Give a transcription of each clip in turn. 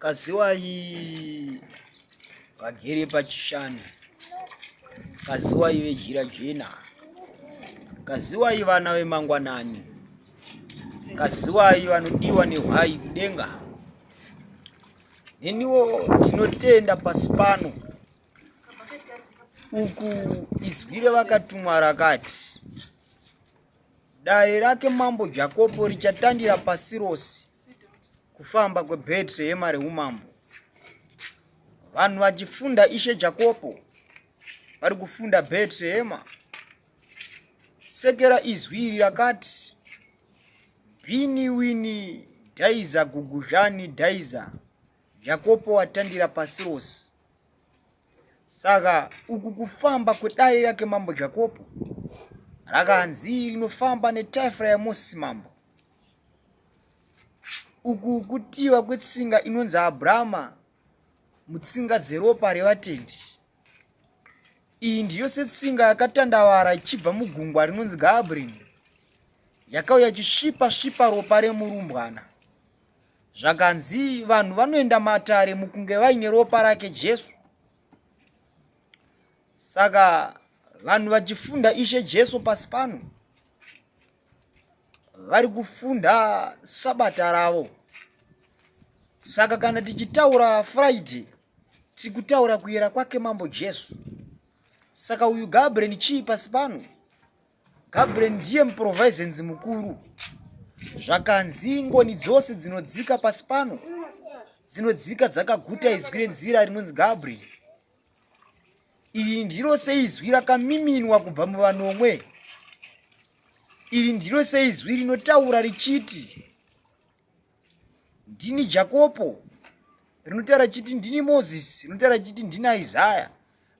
Kaziwai vagere pachishanu, kaziwai vejira jena, kaziwai vana vemangwanani, kaziwai vanodiwa nehwai kudenga. Neniwo tinotenda pasi pano uku izwi revakatumwa rakati Dare rake mambo Jakopo richatandira pasi rose kufamba kweBhetrehema reumambo. Vanhu vachifunda Ishe Jakopo vari kufunda Bhetrehema. Sekera izwi iri rakati Bini wini dhaiza guguzhani dhaiza Jakopo watandira pasi rose. Saka uku kufamba kwedare rake mambo Jakopo rakanzi rinofamba netaifura yaMosisi mambo. Uku kutiva kwetsinga inonzi Abrahama mutsinga dzeropa revatendi. Iyi ndiyo setsinga yakatandavara ichibva mugungwa rinonzi Gabriel yakauya ichisvipa svipa ropa remurumbwana. Zvakanzi vanhu vanoenda matare mukunge vaine ropa rake Jesu. Saka vanhu vachifunda Ishe Jesu pasi pano vari kufunda sabata ravo. Saka kana tichitaura Friday tiri kutaura kuyera kwake Mambo Jesu. Saka uyu Gabriel chii pasi pano? Gabriel ndiye muprovisenzi mukuru. Zvakanzi ngoni dzose dzinodzika pasi pano dzinodzika dzakaguta izwi renzira rinonzi Gabriel. Iri ndiro seizwi rakamiminwa kubva muvanomwe. Iri ndiro seizwi rinotaura richiti ndini Jakopo, rinotaura richiti ndini Mozisi, rinotaura richiti ndini Isaya,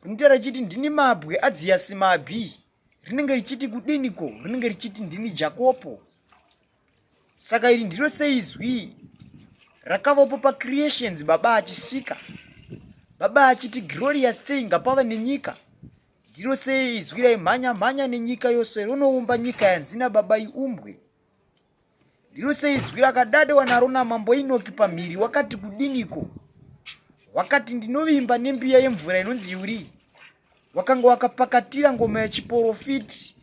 rinotaura richiti ndini mabwe adziyasi mabhi. Rinenge richiti kudiniko? Rinenge richiti ndini Jakopo. Saka iri ndiro seizwi rakavapo pacreations baba achisika. Baba achiti glorious sei ngapava nenyika. Ndiro sei izwi raimhanya mhanya nenyika yose ronoumba nyika yanzina baba iumbwe. Ndiro seizwi rakadadiwa naro namambo Inoki pamhiri wakati kudiniko? Wakati ndinovimba nembiya yemvura inonzi Yuri. Wakanga wakapakatira ngoma yechiporofiti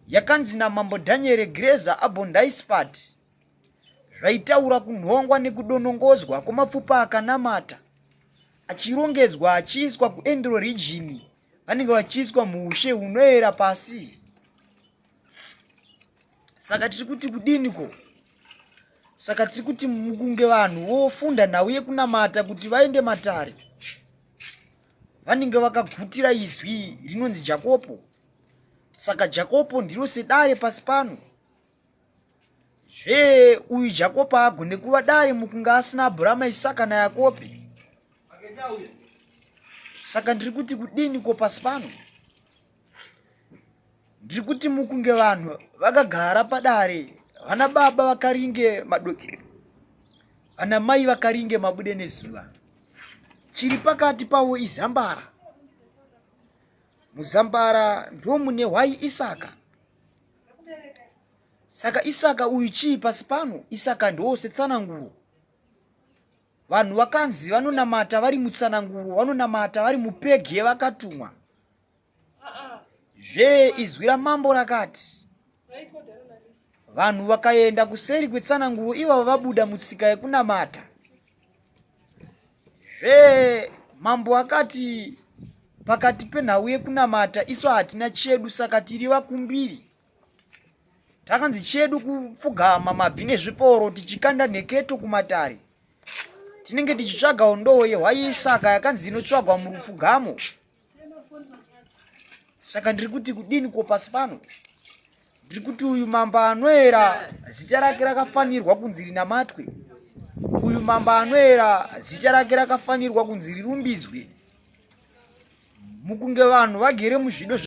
yakanzi namambo Daniel Greza Abondaispat zvaitaura kunhongwa nekudonongozwa kwemapfupa akanamata achirongedzwa achiiswa kuendro region vanenge vachiiswa muushe hunoera pasi. Saka tiri kuti kudini ko? Saka tiri kuti mukunge vanhu vofunda nhau yekunamata kuti vaende matare vanenge vakagutira izwi rinonzi Jakopo. Saka Jakopo ndiro sedare pasi pano. Zve uyu Jakopo haagone kuva dare mukunge asina Abhurama, Isaka naYakobe. Saka ndiri kuti kudini ko pasi pano? Ndiri kuti mukunge vanhu vakagara padare, vana baba vakaringe madokero, vana mai vakaringe mabude nezuva. Chiri pakati pavo izambara. Muzambara ndomune hwai Isaka. Saka Isaka uyu chii pasi pano? Isaka ndoo setsananguro. Vanhu vakanzi vanonamata vari mutsananguro, vanonamata vari mupegi yevakatumwa. Zve izwi ramambo rakati, vanhu vakaenda kuseri kwetsananguro ivavo vabuda mutsika yekunamata. Zve mambo akati, pakati penhau yekunamata isu hatina chedu saka tiri vakumbiri. Takanzi chedu kupfugama mabvi nezviporo tichikanda nheketo kumatare. Tinenge tichitsvagawo ndoo yehwai saka yakanzi inotsvagwa murupfugamo. Saka ndiri kuti kudini ko pasi pano? Ndiri kuti uyu mambo anoera zita rake rakafanirwa kunzi rinamatwe. Uyu mambo anoera zita rake rakafanirwa kunzi rirumbidzwe. Mukunge vanhu vagere muzvido.